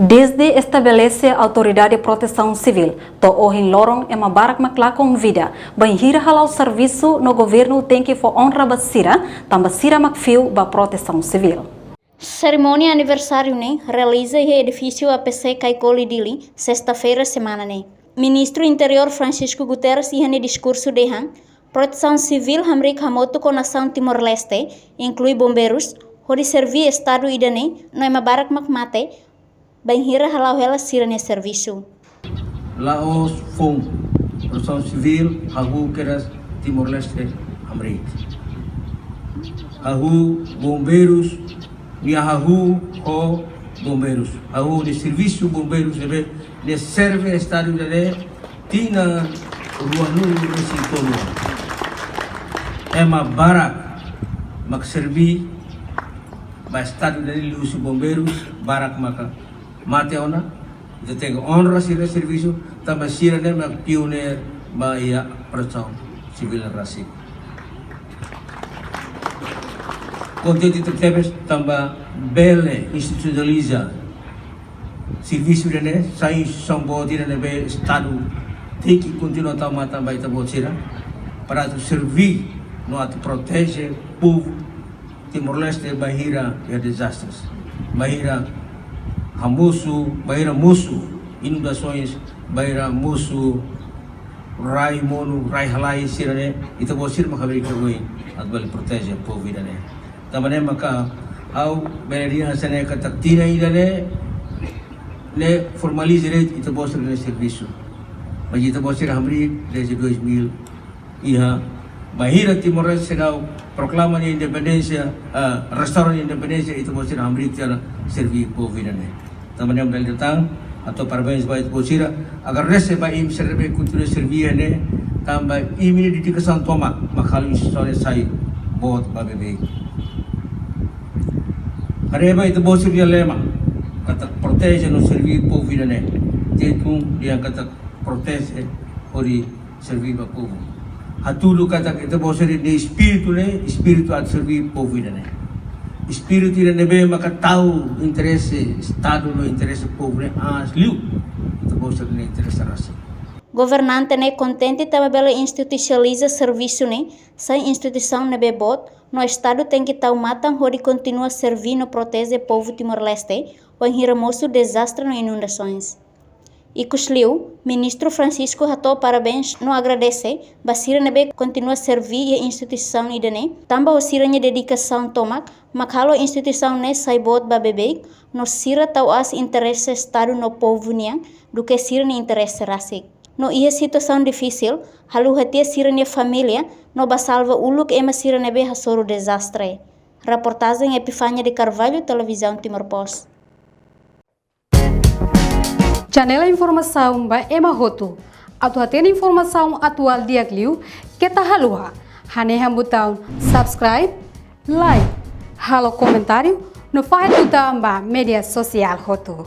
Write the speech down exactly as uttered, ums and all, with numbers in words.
Dezde estabelese Autoridade Protesaun Sivíl to'o ohin loron, ema barak mak lakon vida bainhira hala'o servisu, no governu tenke fó onra ba sira, tanba sira mak fiu ba protesaun sivíl. Serimónia aniversáriu ne'e realiza iha edifísiu A P C Caicoli, Dili, sesta-feira semana ne'e. Ministru Interiór Francisco Guterres iha nia diskursu dehan, protesaun sivíl hamriik hamutuk ho nasaun Timor-Leste, inklui bombeirus, hodi serví Estadu ida-ne'e, no ema barak mak mate bainhira hala'o hela sira-nia servisu. La'ós foun, protesaun sivíl hahú kedas Timor-Leste hamriik. Hahú bombeirus, nia hahú ho bombeirus. Hahú nia servisu bombeirus ne'ebé nia serve Estadu ida-ne'e tinan ruanulu-resin-tolu. Ema barak mak serví ba Estadu ida-ne'e liuhusi bombeirus, barak maka mate ona. Ita tenke onra sira servisu, tanba sira-ne'e mak pioneer ba iha protesaun sivíl rasik. Kontente tebes tanba bele institusionaliza servisu ida-ne'e, sai instituisaun boot ida ne'ebé Estadu tenke kontinua tau matan ba ita-boot sira, para atu serví no atu proteje povu Timor-Leste bainhira iha dezastres, bainhira hamosu, bainhira mosu inundasoens, bainhira mosu rai monu, rai halai sira-ne'e, ita-boot sira mak hamriik oin atu bele proteje povu ida-ne'e. Tanba ne'e maka ha'u bele dehan hanesan ne'e katak tinan ida-ne'e, ne'e formaliza de'it ita-boot sira-nia servisu. Mas ita-boot sira hamriik dezde dois mil iha, bainhira Timor-Leste seidauk proklama nia independénsia, ah, restaura nia independénsia, ita-boot sira hamriik tiha ona serví povu ida-ne'e. Tanba ne'e, ha'u bele dehan, hato'o parabéns ba ita-boot sira, agradese ba imi sira ne'ebé kontinua serví ne'e, tanba imi-nia dedikasaun tomak mak halo instituisaun ne'e sai boot ba beibeik. Haree ba ita-boot sira-nia lema, katak proteje no serví povu ida-ne'e. Tetun dehan katak proteje hodi serví ba povu. Hatudu katak ita-boot sira-nia espíritu ne'e, espíritu atu serví povu ida-ne'e. Espíritu ida ne'ebé maka tau interese Estadu no interese povu ne'e aas liu ita-boot sira-nia interese rasik. Governante ne'e kontente tanba bele institusionaliza servisu ne'e, sai instituisaun ne'ebé boot, no Estadu tenke tau matan hodi kontinua serví no proteje povu Timor-Leste, bainhira mosu dezastre no inundasoens. Ikusliu, Ministru Francisco hato'o parabéns no agradese ba sira ne'ebé kontinua serví iha instituisaun ida-ne'e, tanba ho sira-nia dedikasaun tomak mak halo instituisaun ne'e sai boot ba beibeik, no sira tau aas interese Estadu no povu nian duké sira-nia interese rasik. No iha situasaun difisil, haluha tiha sira-nia família, no bá salva uluk ema sira ne'ebé hasoru dezastre. Reportajen Epifania de Carvalho, Televizaun Timor Post. Janela informasaun ba ema hotu. Atu hatene informasaun atuál di'ak liu, keta haluha hanehan butaun subscribe, like, halo komentáriu, no fahe tutan ba média sosiál hotu.